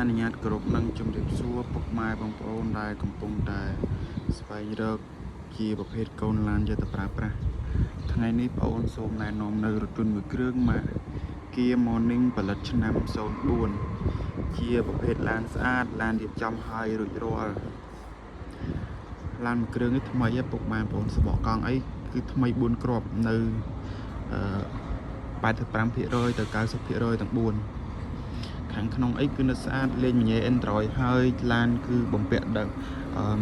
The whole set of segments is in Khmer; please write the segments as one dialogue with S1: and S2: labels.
S1: អនុញ្ញាតគោរពនិងជម្រាបសួរពុកម៉ែបងប្អូនដែលកំពុងតែស្វែងរកជាប្រភេទកូនឡានយកទៅប្រើប្រាស់ថ្ងៃនេះបងអូនសូមណែនាំនៅរថយន្តមួយគ្រឿងម៉ាក Kia Morning ផលិតឆ្នាំ04ជាប្រភេទឡានស្អាតឡានរៀបចំហើយរួចរាល់ឡានមួយគ្រឿងនេះថ្មីហ៎ពុកម៉ែបងប្អូនសបកកង់អីគឺថ្មី4គ្រាប់នៅអឺ85%ទៅ90%ទាំង4 ខាងក្នុងអីគឺនៅស្អាតលេងមញ៉េ Android ហើយឡានគឺបំពាក់ដល់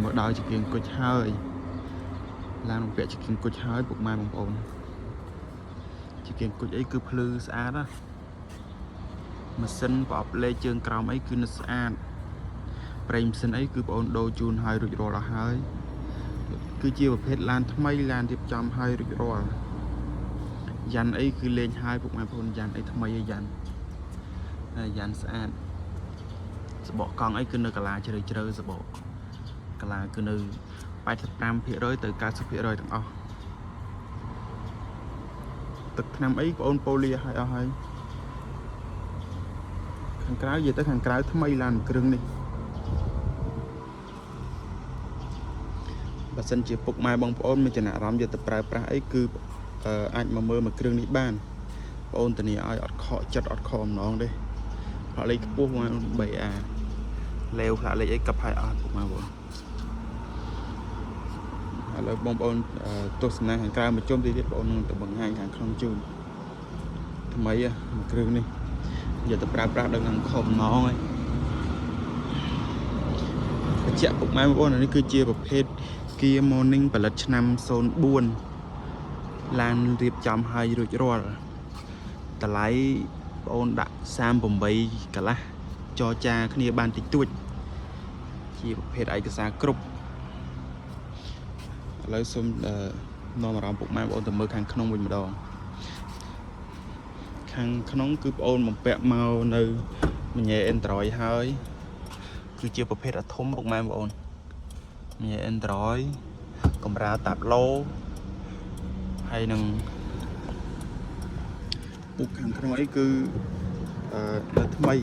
S1: មកដល់ជាគៀងគុជហើយឡានបំពាក់ជាគៀងគុជហើយពុកម៉ែបងប្អូនជាគៀងគុជអីគឺភ្លឺស្អាតណាម៉ាស៊ីនប្រអប់លេខជើងក្រោមអីគឺនៅស្អាតប្រេងម៉ាស៊ីនអីគឺបងអូនដូរជូនហើយរួចរាល់អស់ហើយគឺជាប្រភេទឡានថ្មីឡានរៀបចំហើយរួចរាល់យ៉ាន់អីគឺលេងហើយពុកម៉ែបងប្អូនយ៉ាន់អីថ្មីអីយ៉ាន់ហើយយ៉ាន់ស្អាត សបកកង់អីគឺនៅកាឡាជ្រៅជ្រៅសបកកាឡាគឺនៅ85%ទៅ90%ទាំងអស់ទឹកថ្នាំអីបងអូនប៉ូលីឲ្យអស់ហើយខាងក្រៅនិយាយទៅខាងក្រៅថ្មីឡានមួយគ្រឿងនេះបើសិនជាពុកម៉ែបងប្អូនមានចំណាប់អារម្មណ៍យកទៅប្រើប្រាស់អីគឺអាចមកមើលមួយគ្រឿងនេះបានបងអូនធានាឲ្យអត់ខកចិត្តអត់ខកអំណងទេផ្លាកលេខខ្ពស់មក 3A លេវផ្លាកលេខអីកັບហើយអស់ពុកម៉ែបងប្អូនឥឡូវបងប្អូនទស្សនាខាងក្រៅមកជុំទីទៀតបងប្អូននឹងទៅបង្ហាញខាងក្នុងជូនថ្មីមួយគ្រឿងនេះយកទៅប្រើប្រាស់ដល់ខាងខំណងហើយបញ្ជាក់ពុកម៉ែបងប្អូនអានេះគឺជាប្រភេទ Kia Morning ផលិតឆ្នាំ04ឡានរៀបចំហើយរួចរាល់តម្លៃបងអូនដាក់38កន្លះចរចាគ្នាបានតិចតួច ជាប្រភេទឯកសារគ្រប់ឥឡូវសូមនាំអារម្មណ៍ពុកម៉ែបងប្អូនទៅមើលខាងក្នុងវិញម្ដងខាងក្នុងគឺបងអូនបំពាក់មកនៅមញ៉េ Android ហើយគឺជាប្រភេទអាធំពុកម៉ែបងប្អូនមញ៉េ Android កម្រាលតាប់ឡូហើយនឹងពុកខាងក្នុងអីគឺនៅថ្មី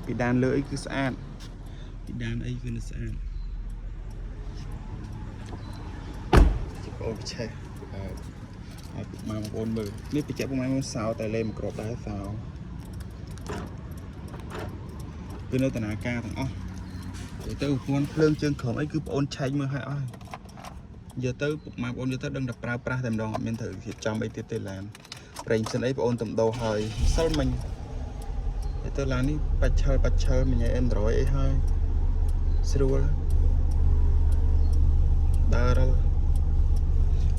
S1: ពីដានលើអីគឺស្អាត ពីដានអីគឺនៅស្អាតជាបងអូនឆេះអឺឲ្យពុកម៉ែបងប្អូនមើលនេះបញ្ជាក់ពុកម៉ែបងសោតែលេមកគ្រាប់ដែរសោគឺនៅដំណើរការទាំងអស់និយាយទៅប្រព័ន្ធភ្លើងជើងក្រោមអីគឺបងអូនឆែកមើលឲ្យអស់យកទៅពុកម៉ែបងប្អូនយកទៅដឹងតែប្រើប្រាស់តែម្ដងអត់មានត្រូវរៀបចំអីទៀតទេឡានប្រេងផ្សិនអីបងអូនតំដោហើយម្សិលមិញនិយាយទៅឡាននេះបាច់ឆើបាច់ឆើមិញ Android អីហើយស្រួលដើររល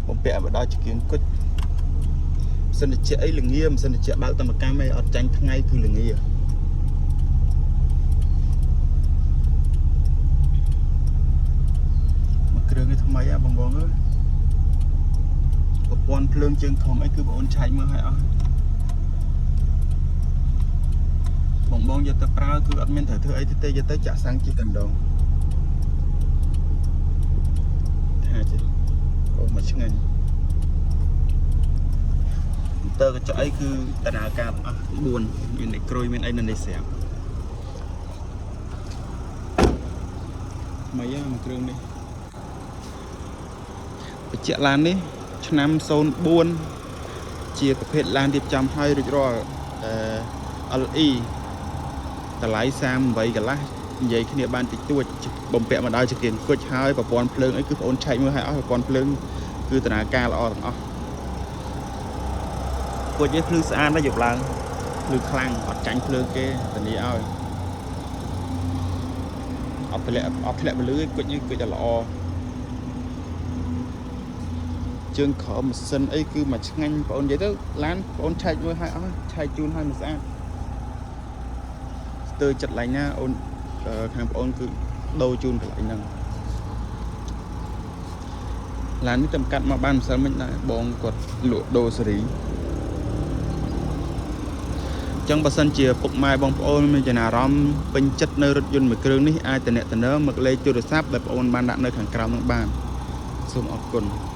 S1: បំពាក់មកដល់ជាគៀងគុជម៉ាស៊ីនត្រជាក់អីល្ងាម៉ាស៊ីនត្រជាក់បើកតែមួយកាំអីអត់ចាញ់ថ្ងៃគឺល្ងាមួយគ្រឿងនេះថ្មីហ៎បងបងអើយប្រព័ន្ធភ្លើងជើងខំអីគឺបងអូនឆែកមើលឲ្យអស់បងបងយកទៅប្រើគឺអត់មានត្រូវធ្វើអីទេយកទៅចាក់សាំងជិះតែម្ដងថាចេះអូមកឆ្ងាញ់តើកញ្ចក់អីគឺដំណើរការទាំងអស់4មានអេក្រូយមានអីនៅនេះស្រាប់ថ្មីហ្នឹងមួយគ្រឿងនេះបញ្ជាក់ឡាននេះឆ្នាំ04ជាប្រភេទឡានរៀបចំហើយរួចរាល់អឺ LE តម្លៃ38កន្លះនិយាយគ្នាបានតិចតួចបំពាក់មកដល់ជាគៀងគុជហើយប្រព័ន្ធភ្លើងអីគឺបងអូនឆែកមើលឲ្យអស់ប្រព័ន្ធភ្លើងគឺដំណើរការល្អទាំងអស់គុជនេះភ្លឺស្អាតណាស់យប់ឡើងភ្លឺខ្លាំងអត់ចាញ់ភ្លើងគេធានាឲ្យអត់ធ្លាក់អត់ធ្លាក់ពលឺទេគុជនេះគុជតែល្អជើងក្រោមម៉ាស៊ីនអីគឺមកឆ្ងាញ់បងអូននិយាយទៅឡានបងអូនឆែកមើលឲ្យអស់ឆែកជូនឲ្យមកស្អាតស្ទើរចិត្តឡើងណាអូនខាងបងអូនគឺដូរជូនកន្លែងហ្នឹងឡាននេះតែកាត់មកបានម្សិលមិញដែរបងគាត់លក់ដូរសេរីចឹងបើសិនជាពុកម៉ែបងប្អូនមានចំណារអារម្មណ៍ពេញចិត្តនៅរថយន្តមួយគ្រឿងនេះអាចតំណតំណងមកលេខទូរស័ព្ទដែលបងប្អូនបានដាក់នៅខាងក្រោមនោះបានសូមអរគុណ។